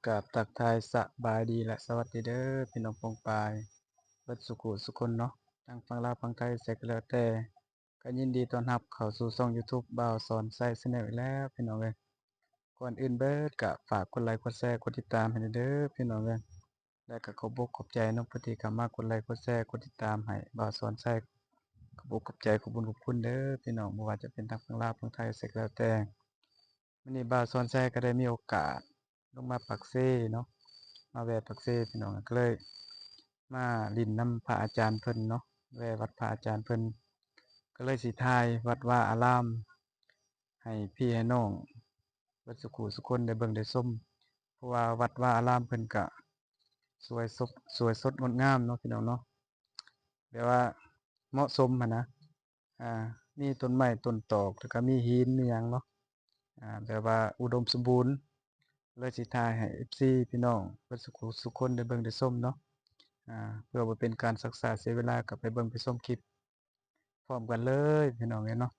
ກາບທັກທາຍສະບາຍດີ ແລະ ສະຫວັດດີເດີ ພີ່ນ້ອງປ້ອງປາຍເບິດສູ່ຜູ້ສູ່ຄົນເນາະ, ທັງຝັ່ງລາວຝັ່ງໄທໃສກໍແລ້ວແຕ່ ກໍຍິນດີຕ້ອນຮັບເຂົ້າສູ່ຊ່ອງ YouTube ບ່າວສອນໄຊ Channel ອີກແລ້ວ ພີ່ນ້ອງເອີຍ. ກ່ອນອື່ນເບີດກໍຝາກກົດໄລກົດແຊ ກົດຕິດຕາມໃຫ້ແດ່ເດີ ພີ່ນ້ອງເອີຍ. ແລະກໍຂອບອົກຂອບໃຈເນາະ ຜູ້ທີ່ເຂົ້າມາກົດໄລກົດແຊ ກົດຕິດຕາມໃຫ້ບ່າວສອນໄຊ. ຂອບອົກຂອບໃຈ ຂອບບຸນຂອບຄຸນເດີພີ່ນ້ອງ, ບໍ່ວ່າຈະເປັນທັງຝັ່ງລາວຝັ່ງໄທໃສກໍແລ້ວແຕ່. ມື້ນີ້ບ່າວສອນໄຊກໍໄດ້ມີໂອກາດລົງມາປາກເຊເນາະ, ມາແວ່ປາກເຊພີ່ນ້ອງ, ກໍເລີຍມາຫຼິ້ນນຳພະອາຈານເພິ່ນເນາະ, ແວ່ວັດພະອາຈານເພິ່ນ, ກໍເລີຍຊິຖ່າຍວັດວາອາລາມໃຫ້ພີ່ໃຫ້ນ້ອງເບິດສູ່ຜູ້ສູ່ຄົນໄດ້ເບິ່ງໄດ້ຊົມ. ເພາະວ່າວັດວາອາລາມເພິ່ນກະສວຍສົດ ສວຍສົດງົດງາມເນາະ ພີ່ນ້ອງເນາະ, ແບບວ່າເໝາະສົມຫັ້ນນະ. ອ່າ ມີຕົ້ນໄມ້ຕົ້ນຕອກ ແລ້ວກະມີຫີນມີຫຍັງເນາະ, ອ່າ ແບບວ່າອຸດົມສົມບູນ. ເລີຍຊິຖ່າຍໃຫ້ເອັຟຊີພີ່ນ້ອງເບິດສູ່ຜູ້ສູ່ຄົນໄດ້ເບິ່ງໄດ້ຊົມເນາະ, ອ່າ ເພື່ອບໍ່ເປັນການຊັກຊ້າເສຍເວລາ ກໍໄປເບິ່ງໄປຊົມຄລິບພ້ອມກັນເລີຍ ພີ່ນ້ອງເອີຍເນາະ.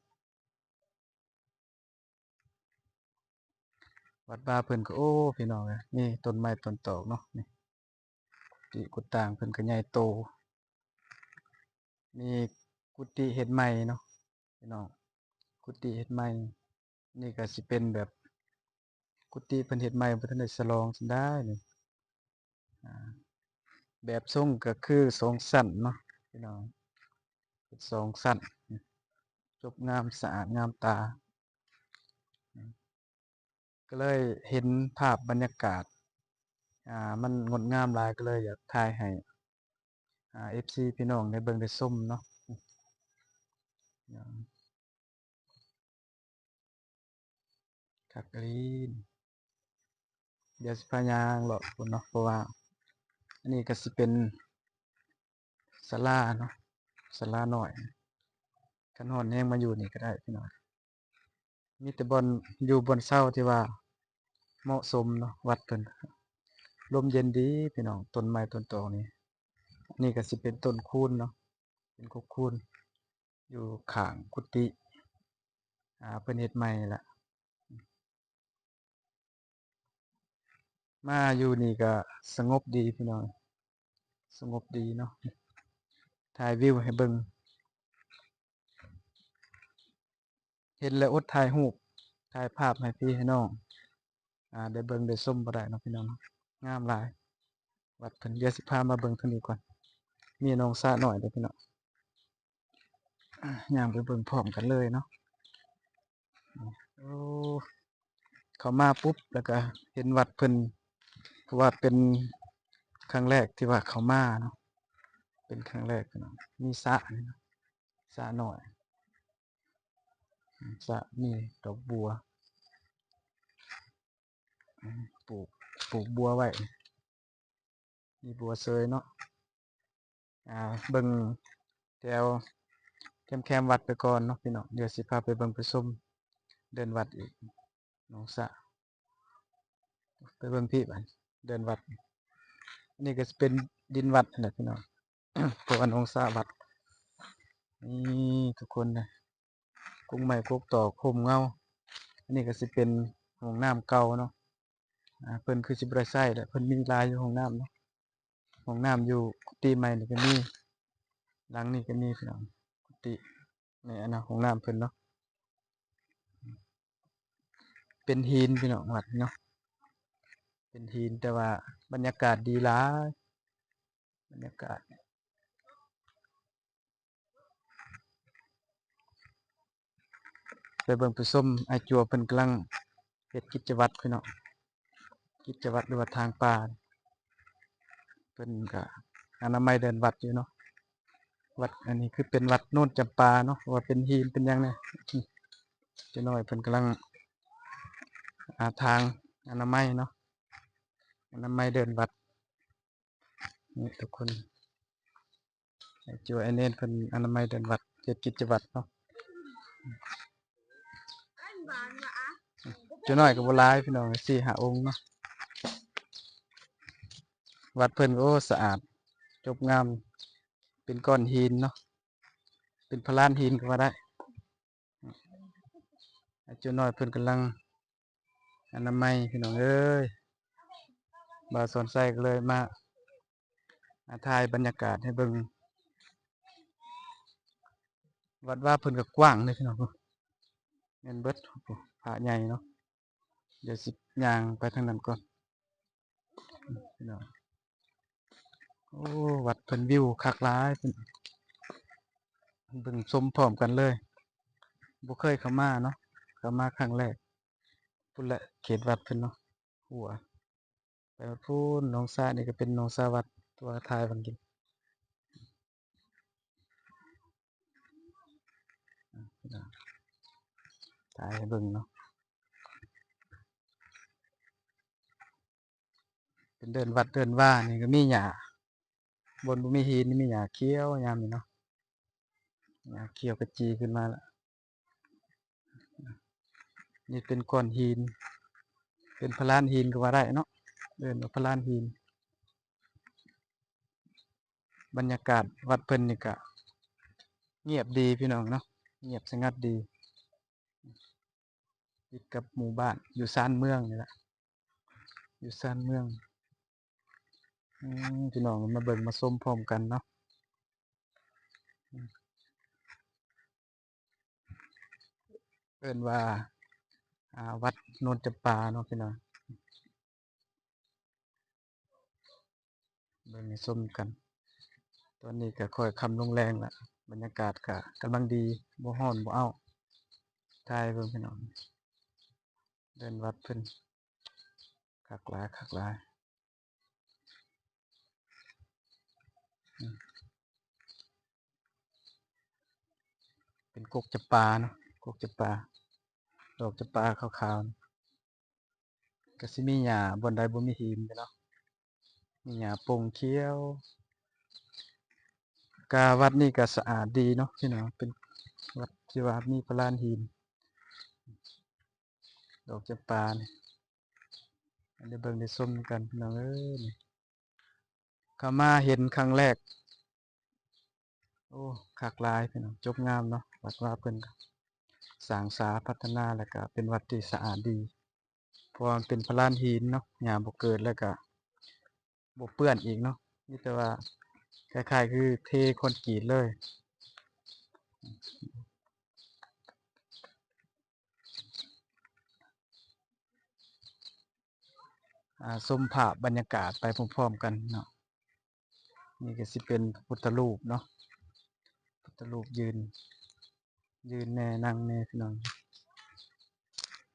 ວັດວາເພິ່ນກໍ ໂອ້ ພີ່ນ້ອງເອີຍ, ມີຕົ້ນໄມ້ຕົ້ນຕອກເນາະ, ນີ້ ກຸຕິກຸຕາງເພິ່ນກໍໃຫຍ່ໂຕ, ມີກຸຕິເຮັດໃໝ່ເນາະ ພີ່ນ້ອງ, ກຸຕິເຮັດໃໝ່. ນີ້ກໍຊິເປັນແບບ ກຸຕິເພິ່ນເຮັດໃໝ່ ບໍ່ທັນໄດ້ສະຫຼອງຊັ້ນດານີ້. ອ່າ ແບບຊົງກໍຄືສອງຊັ້ນເນາະ ພີ່ນ້ອງ, ເຮັດສອງຊັ້ນ ຈົບງາມ ສະອາດງາມຕາ. ກໍເລີຍເຫັນພາບບັນຍາກາດ ອ່າ ມັນງົດງາມຫຼາຍ ກໍເລີຍຢາກຖ່າຍໃຫ້ ອ່າ ເອັຟຊີພີ່ນ້ອງໄດ້ເບິ່ງໄດ້ຊົມເນາະ. ຄັກອີ່ຫຼີ. ດຽວຊິພາຍ່າງເລາະພຸ້ນເນາະ, ເພາະວ່າອັນນີ້ກໍຊິເປັນສາລາເນາະ, ສາລານ້ອຍ. ຄັນຮ້ອນແຮງມາຢູ່ນີ້ກໍໄດ້ພີ່ນ້ອງ, ມີແຕ່ບ່ອນຢູ່ບ່ອນເຊົາທີ່ວ່າເໝາະສົມເນາະ. ວັດເພິ່ນ ລົມເຢັນດີພີ່ນ້ອງ, ຕົ້ນໄມ້ຕົ້ນຕອກນີ້. ອັນນີ້ກໍຊິເປັນຕົ້ນຄູນເນາະ, ເປັນກົກຄູນ ຢູ່ຂ້າງກຸຕິ ອ່າ ເພິ່ນເຮັດໃໝ່ລະ. ມາຢູ່ນີ້ກໍສະຫງົບດີພີ່ນ້ອງ, ສະຫງົບດີເນາະ. ຖ່າຍວິວໃຫ້ເບິ່ງ, ເຫັນແລ້ວອົດຖ່າຍຮູບ ຖ່າຍພາບໃຫ້ພີ່ໃຫ້ນ້ອງ ອ່າ ໄດ້ເບິ່ງໄດ້ຊົມບໍ່ໄດ້ເນາະ ພີ່ນ້ອງເນາະ. ງາມຫຼາຍວັດເພິ່ນ. ດຽວຊິພາມາເບິ່ງທາງນີ້ກ່ອນ, ມີໜອງສະນ້ອຍເດ້ພີ່ນ້ອງ. ຍ່າງໄປເບິ່ງພ້ອມກັນເລີຍເນາະ. ໂອ້ ເຂົ້າມາປຸບ ແລ້ວກະເຫັນວັດເພິ່ນ, ເພາະວ່າເປັນຄັ້ງແລກທີ່ວ່າເຂົ້າມາເນາະ, ເປັນຄັ້ງແລກເນາະ. ມີສະນີ້ເນາະ, ສະນ້ອຍ, ສະ ມີດອກບົວ, ປູກ ປູກບົວໄວ້. ມີບົວເຊີຍເນາະ. ອ່າ ເບິ່ງແຖວແຄມໆວັດໄປກ່ອນເນາະພີ່ນ້ອງ, ດຽວຊິພາໄປເບິ່ງໄປຊົມເດີ່ນວັດອີກ. ໜອງສະ ໄປເບິ່ງພີ້ບາດ ເດີ່ນວັດ. ອັນນີ້ກໍຊິເປັນດິນວັດຫັ້ນແຫຼະພີ່ນ້ອງ, ເພາະວ່າໜອງສະວັດ. ນີ້ທຸກຄົນນະ, ກົກໄມ້ກົກຕອກຮົ່ມເງົາ. ອັນນີ້ກໍຊິເປັນຫ້ອງນ້ຳເກົ່າເນາະ, ອ່າ ເພິ່ນຄືຊິບໍ່ໄດ້ໃຊ້ແຫຼະ, ເພິ່ນມີຫຼາຍຢູ່ຫ້ອງນ້ຳເນາະ. ຫ້ອງນ້ຳຢູ່ກຸຕິໃໝ່ນີ້ກໍມີ, ຫຼັງນີ້ກໍມີພີ່ນ້ອງ, ກຸຕິໃນອັນນະ ຫ້ອງນ້ຳເພິ່ນເນາະ. ເປັນຫີນພີ່ນ້ອງ, ວັດເນາະ ເປັນຫີນ, ແຕ່ວ່າບັນຍາກາດດີຫຼາຍ. ບັນຍາກາດ ໄປເບິ່ງໄປຊົມ ອ້າຍຈົວເພິ່ນກຳລັງເຮັດກິດຈະວັດພີ່ນ້ອງ, ກິດຈະວັດ ຫຼືວ່າທາງປ່າ. ເພິ່ນກະອະນາໄມເດີ່ນວັດຢູ່ເນາະ. ວັດອັນນີ້ຄືເປັນວັດໂນນຈຳປາເນາະ, ເພາະວ່າເປັນຫີນເປັນຫຍັງແດ່. ຈັກໜ້ອຍເພິ່ນກຳລັງ ອ່າ ທາງອະນາໄມເນາະ, ອະນາໄມເດີ່ນວັດ. ນີ້ທຸກຄົນ, ອ້າຍຈົວອ້າຍເນນເພິ່ນອະນາໄມເດີ່ນວັດ ເຮັດກິດຈະວັດເນາະ. ຈັກໜ້ອຍກໍບໍ່ຫຼາຍພີ່ນ້ອງ, ສີ່ຫ້າອົງເນາະ. ວັດເພິ່ນກໍ ໂອ້ ສະອາດ ຈົບງາມ, ເປັນກ້ອນຫີນເນາະ, ເປັນພະລານຫີນກໍວ່າໄດ້. ອາ ຈຸນ້ອຍເພິ່ນກຳລັງອະນາໄມພີ່ນ້ອງເອີຍ. ບ່າວສອນໄຊກໍເລີຍມາ ອ່າ ຖ່າຍບັນຍາກາດໃຫ້ເບິ່ງ. ວັດວາເພິ່ນກໍກວ້າງເດ້ພີ່ນ້ອງ, ແມ່ນເບິດ ພະໃຫຍ່ເນາະ. ດຽວຊິຍ່າງໄປທາງນັ້ນກ່ອນ ພີ່ນ້ອງ. ໂອ້ ວັດເພິ່ນວິວຄັກຫຼາຍ ເພິ່ນ ເບິ່ງຊົມພ້ອມກັນເລີຍ. ບໍ່ເຄີຍເຂົ້າມາເນາະ, ເຂົ້າມາຄັ້ງແລກ. ພຸ້ນແຫຼະເຂດວັດເພິ່ນເນາະ, ຫົວ ໄປຮອດພຸ້ນ. ໜອງສານີ້ກໍເປັນໜອງສາວັດ ຕົວຖ່າຍຫວ່າງກີ້ ຖ່າຍໃຫ້ເບິ່ງເນາະ. ເປັນເດີ່ນວັດເດີ່ນວານີ້ກໍມີຫຍ້າ, ບ່ອນບໍ່ມີຫີນນີ້ມີຫຍ້າຂຽວຍາມນີ້ເນາະ, ຫຍ້າຂຽວຂະຈີຂຶ້ນມາລະ. ນີ້ເປັນກ້ອນຫີນ ເປັນພະລານຫີນກໍວ່າໄດ້ເນາະ, ເອີ້ນວ່າພະລານຫີນ. ບັນຍາກາດວັດເພິ່ນນີ້ກະງຽບດີພີ່ນ້ອງເນາະ, ງຽບສະຫງັດດີ, ຕິດກັບໝູ່ບ້ານ ຢູ່ຊານເມືອງນີ້ລະ, ຢູ່ຊານເມືອງ. ອືມ ພີ່ນ້ອງມາເບິ່ງມາຊົມພ້ອມກັນເນາະ. ເອີ້ນວ່າ ອ່າ ວັດໂນນຈຳປາເນາະພີ່ນ້ອງ, ເບິ່ງໃຫ້ຊົມກັນ. ຕອນນີ້ກໍຄ່ອຍຄ່ຳລົງແລງລະ, ບັນຍາກາດກໍກຳລັງດີ, ບໍ່ຮ້ອນບໍ່ອ້າວ. ຖ່າຍເບິ່ງພີ່ນ້ອງ, ເດີ່ນວັດເພິ່ນ ຄັກຫຼາຍ ຄັກຫຼາຍ. ອືມ ເປັນກົກຈຳປາເນາະ, ກົກຈຳປາ ດອກຈຳປາຂາວໆ. ກໍຊິມີຫຍ້າ ບ່ອນໃດບໍ່ມີຫີນເນາະ, ມີຫຍ້າປົ່ງຂຽວ. ກະວັດນີ້ກໍສະອາດດີເນາະພີ່ນ້ອງ, ເປັນວັດທີ່ວ່າມີພະລານຫີນ ດອກຈຳປານີ້ ໃຫ້ໄດ້ເບິ່ງໄດ້ຊົມນຳກັນພີ່ນ້ອງເອີຍ. ນີ້ ເຂົ້າມາເຫັນຄັ້ງແລກ. ໂອ້ ຄັກຫຼາຍພີ່ນ້ອງ, ຈົບງາມເນາະ. ວັດວາເພິ່ນກໍສ້າງສາພັດທະນາ ແລ້ວກໍເປັນວັດທີ່ສະອາດດີ, ເພາະວ່າມັນເປັນພະລານຫີນເນາະ, ຫຍ້າບໍ່ເກີດ ແລ້ວກໍບໍ່ເປື້ອນອີກເນາະ, ມີແຕ່ວ່າຄ້າຍໆຄືເທຄອນກຣີດເລີຍ. ອ່າ ຊົມພາບບັນຍາກາດໄປພ້ອມໆກັນເນາະ. ນີ້ກໍຊິເປັນພະພຸດທະຮູບເນາະ, ພະພຸດທະຮູບຢືນ ຢືນແດ່ ນັ່ງແດ່ພີ່ນ້ອງ.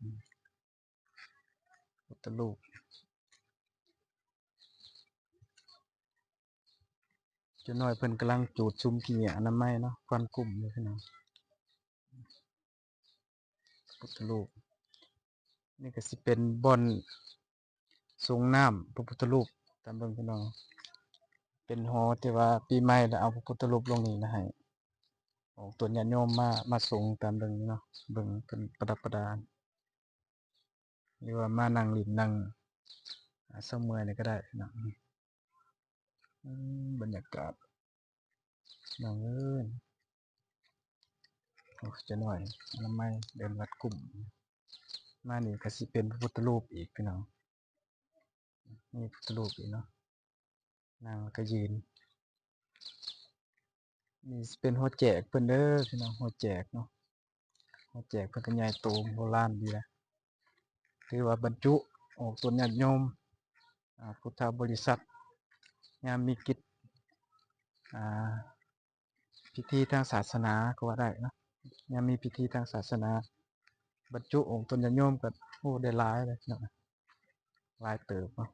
ອືມ ພະພຸດທະຮູບ. ເຈົ້ານ້ອຍເພິ່ນກຳລັງຈູດສຸມຂີ້ເຫຍື້ອອະນາໄມເນາະ, ຄວັນກຸ້ມຢູ່ພີ່ນ້ອງ. ພະພຸດທະຮູບ. ນີ້ກໍຊິເປັນບ່ອນສົງນ້ຳພະພຸດທະຮູບ, ຕາມເບິ່ງພີ່ນ້ອງ. ເປັນຫໍທີ່ວ່າປີໃໝ່ແລ້ວເອົາພະພຸດທະຮູບລົງນີ້ນະ, ໃຫ້ອອກຕົນຍາດໂຍມມາ ມາສົງ, ຕາມເບິ່ງນີ້ເນາະ. ເບິ່ງເພິ່ນປະດັບປະດາ ຫຼືວ່າມານັ່ງຫຼິ້ນນັ່ງ ອາ ເຊົາເມື່ອຍນີ້ກໍໄດ້ເນາະ. ອືມ ບັນຍາກາດ ນ້ອງເອີຍ. ໂອ້ ເຈົ້ານ້ອຍອະນາໄມເດີ່ນວັດກຸ້ມ. ມານີ້ກໍຊິເປັນພະພຸດທະຮູບອີກພີ່ນ້ອງ, ມີພະພຸດທະຮູບອີກເນາະ, ນັ່ງແລ້ວກໍຢືນ. ນີ້ຊິເປັນຫໍແຈກເພິ່ນເດີພີ່ນ້ອງ, ຫໍແຈກເນາະ. ຫໍແຈກເພິ່ນກໍໃຫຍ່ໂຕໂຫລານດີນະ, ຖືວ່າບັນຈຸອອກຕົນຍາດໂຍມ ອ່າ ພຸດທະບໍລິສັດ ຍາມມີກິດ ອ່າ ພິທີທາງສາສະໜາກໍວ່າໄດ້ເນາະ. ຍາມມີພິທີທາງສາສະໜາ ບັນຈຸອອກຕົນຍາດໂຍມກໍ ໂອ້ ໄດ້ຫຼາຍເລີຍເນາະ, ຫຼາຍເຕີບເນາະ.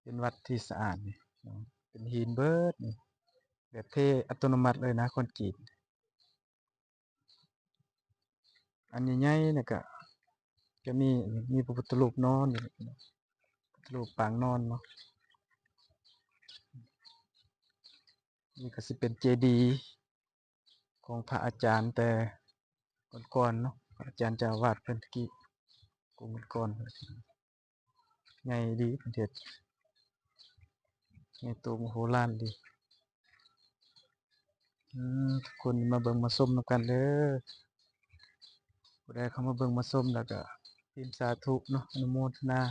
ເປັນວັດທີ່ສະອາດນີ້ເນາະ, ເປັນຫີນເບິດນີ້, ແບບເທອັດຕະໂນມັດເລີຍນະ, ຄອນກຣີດ. ອັນໃຫຍ່ໆ ນີ້ກະ ກະມີ ມີພະພຸດທະຮູບນອນ, ພະພຸດທະຮູບປາງນອນເນາະ. ນີ້ກະຊິເປັນເຈດີ ຂອງພະອາຈານແຕ່ກ່ອນໆເນາະ, ພະອາຈານເຈົ້າອາວາດເພິ່ນຕະກີ້ ກຸມກ່ອນໆ. ໃຫຍ່ດີ ເພິ່ນເຮັດໃຫຍ່ໂຕມະໂຫລານດີ. ອືມ ທຸກຄົນມາເບິ່ງມາຊົມນຳກັນເດີ. ຜູ້ໃດເຂົ້າມາເບິ່ງມາຊົມແລ້ວກະພິມສາທຸເນາະ, ອະນຸໂມທະນາ.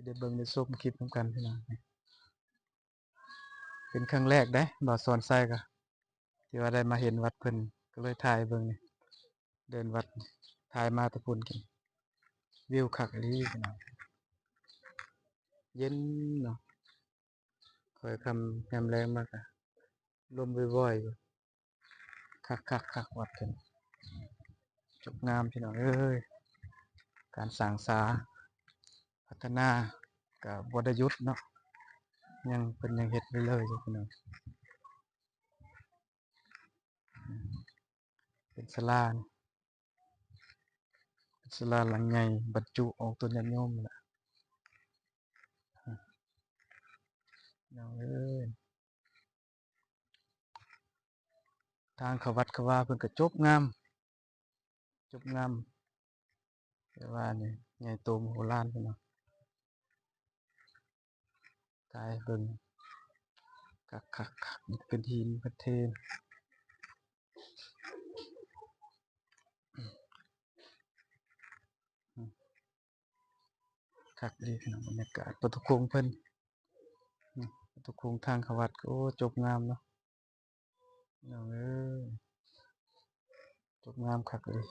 ໄດ້ເບິ່ງໄດ້ຊົມຄລິບນຳກັນພີ່ນ້ອງ. ເປັນຄັ້ງແລກເດ້ ບ່າວສອນໄຊກໍ ທີ່ວ່າໄດ້ມາເຫັນວັດເພິ່ນ ກໍເລີຍຖ່າຍເບິ່ງນີ້ ເດີ່ນວັດ ຖ່າຍມາແຕ່ພຸ້ນ ວິວຄັກອີ່ຫຼີພີ່ນ້ອງ ເຢັນເນາະ. ຄ່ອຍຄ່ຳຍາມແລງມາກະລົມວອຍໆຢູ່. ຄັກໆໆ ວັດເພິ່ນຈົບງາມພີ່ນ້ອງເອີຍ. ການສ້າງສາພັດທະນາກະບໍ່ໄດ້ຢຸດເນາະ ຍັງ ເພິ່ນຍັງເຮັດເລື້ອຍໆຢູ່ພີ່ນ້ອງ. ເປັນສາລາ ເປັນສາລາຫຼັງໃຫຍ່ ບັນຈຸອອກຕົນຍາດໂຍມນີ້ແຫຼະພີ່ນ້ອງເອີຍ. ທາງເຂົ້າວັດເຂົ້າວາເພິ່ນກໍຈົບງາມ ຈົບງາມ ແຕ່ວ່ານີ້ໃຫຍ່ໂຕມະໂຫລານພີ່ນ້ອງ. ຖ່າຍໃຫ້ເບິ່ງ ຄັກໆໆ ເປັນຫີນເປັນເທນ ຄັກດີພີ່ນ້ອງ. ບັນຍາກາດປະຕູໂຂງເພິ່ນ ປະຕູໂຂງທາງເຂົ້າວັດ ໂອ້ ຈົບງາມເນາະພີ່ນ້ອງເອີຍ ຈົບງາມຄັກເລີຍ.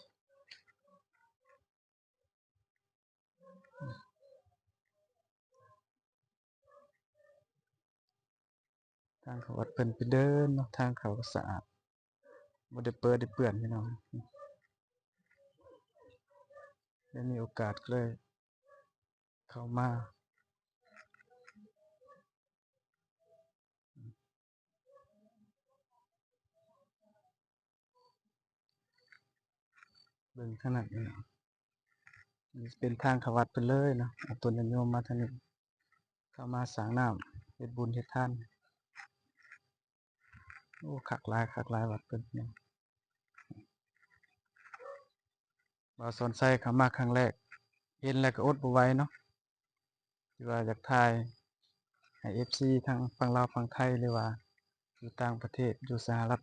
ທາງເຂົ້າວັດເພິ່ນເປັນເດີ່ນເນາະ ທາງເຂົ້າກໍສະອາດ ບໍ່ໄດ້ເປິດໄດ້ເປື້ອນພີ່ນ້ອງ. ໄດ້ມີໂອກາດກໍເລີຍເຂົ້າມາ ເບິ່ງທາງນັ້ນເນາະ ນີ້ເປັນທາງເຂົ້າວັດເພິ່ນເລີຍເນາະ. ເອົາຕົນຍາດໂຍມມາທາງນີ້ ເຂົ້າມາສ້າງນ້ຳ ເຮັດບຸນເຮັດທານ. ໂອ້ ຄັກຫຼາຍ ຄັກຫຼາຍວັດເພິ່ນເນາະ. ບ່າວສອນໄຊເຂົ້າມາຄັ້ງແລກ ເຫັນແລ້ວກໍອົດບໍ່ໄຫວເນາະ ທີ່ວ່າຢາກຖ່າຍໃຫ້ເອັຟຊີທາງຝັ່ງລາວຝັ່ງໄທ ຫຼືວ່າຢູ່ຕ່າງປະເທດ ຢູ່ສະຫະລັດ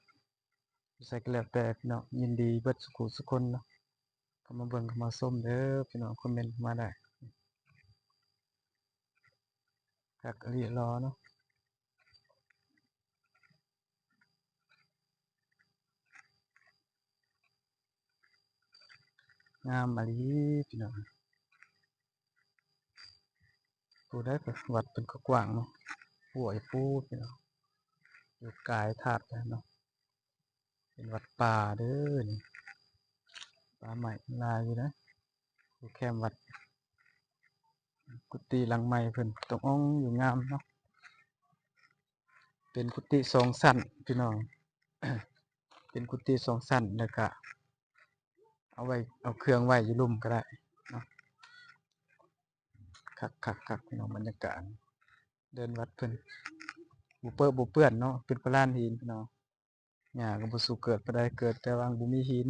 ຢູ່ໃສກໍແລ້ວແຕ່ພີ່ນ້ອງ ຍິນດີເບິດສູ່ຜູ້ສູ່ຄົນເນາະ. ເຂົ້າມາເບິ່ງເຂົ້າມາຊົມເດີພີ່ນ້ອງ ຄອມເມັນເຂົ້າມາໄດ້. ຄັກອີ່ຫຼີ ຫຼໍ່ເນາະ ງາມອີ່ຫຼີພີ່ນ້ອງ. ຜູ້ໃດກໍ ວັດເພິ່ນກໍກວ້າງເນາະ ຫ້ວຍພູພີ່ນ້ອງ ຢູ່ກາຍທາດເນາະ. ເປັນວັດປ່າເດີນີ້ ປ່າໄມ້ຫຼາຍຢູ່ເດ້ ຢູ່ແຄມວັດ. ກຸຕິຫຼັງໃໝ່ເພິ່ນຕ້ອງອ່ອງຢູ່ງາມເນາະ. ເປັນກຸຕິສອງຊັ້ນພີ່ນ້ອງ ເປັນກຸຕິສອງຊັ້ນ ແລ້ວກະເອົາໄວ້ ເອົາເຄື່ອງໄວ້ຢູ່ລຸ່ມກໍໄດ້ເນາະ. ຄັກໆໆ ພີ່ນ້ອງ ບັນຍາກາດເດີ່ນວັດເພິ່ນ ບໍ່ເປິະບໍ່ເປື້ອນເນາະ ເປັນປະລານຫີນພີ່ນ້ອງ. ຫຍ້າກໍບໍ່ສູ້ເກີດປານໃດ ເກີດແຕ່ວ່າບໍ່ມີຫີນ.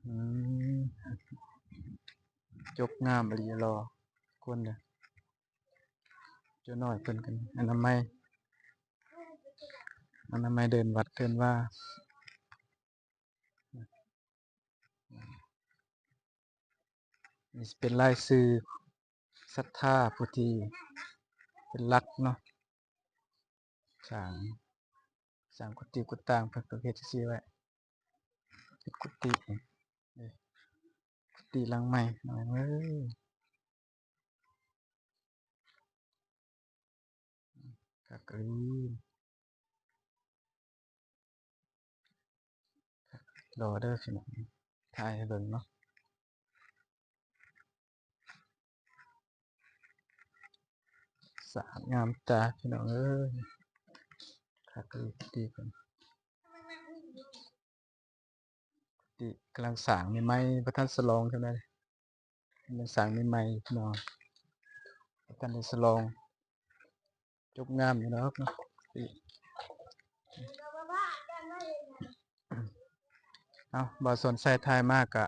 ອືມ ຈົບງາມອີ່ຫຼີ ຫຼໍ່ຄົນເດີ. ເຈົ້ານ້ອຍເພິ່ນກັນອະນາໄມ ອະນາໄມເດີ່ນວັດເດີ່ນວາ. ນີ້ຊິເປັນລາຍຊື່ສັດທາຜູ້ທີ່ເປັນຫຼັກເນາະ ສ້າງ ສ້າງກຸຕິກຸຕາງ ເພິ່ນກໍເຮັດຈັ່ງຊີ້ໄວ້ ເປັນກຸຕິ ນີ້ ກຸຕິຫຼັງໃໝ່ ນ້ອງເອີຍ. ຄັກອີ່ຫຼີ ລໍເດີພີ່ນ້ອງ ຖ່າຍໃຫ້ເບິ່ງເນາະ. ສະອາດງາມຕາພີ່ນ້ອງເອີຍ ຄັກອີ່ຫຼີ ດີເພິ່ນ. ທີ່ກຳລັງສ້າງໃໝ່ໆ ບໍ່ທັນສະຫຼອງເທົ່າໃດ ກຳລັງສ້າງໃໝ່ໆ ພີ່ນ້ອງ ບໍ່ທັນໄດ້ສະຫຼອງ. ຈົບງາມຢູ່ດອກເນາະ. ເອົາ ບ່າວສອນໄຊຖ່າຍມາກະ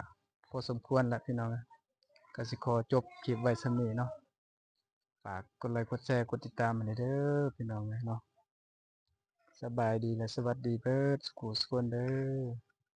ພໍສົມຄວນລະພີ່ນ້ອງ ກະຊິຂໍຈົບຄລິບໄວ້ສ່ຳນີ້ເນາະ. ຝາກກົດໄລກ໌ ກົດແຊ ກົດຕິດຕາມໃຫ້ແດ່ເດີພີ່ນ້ອງເອີຍເນາະ. ສະບາຍດີ ແລະ ສະຫວັດດີເບິດສູ່ຜູ້ສູ່ຄົນເດີ.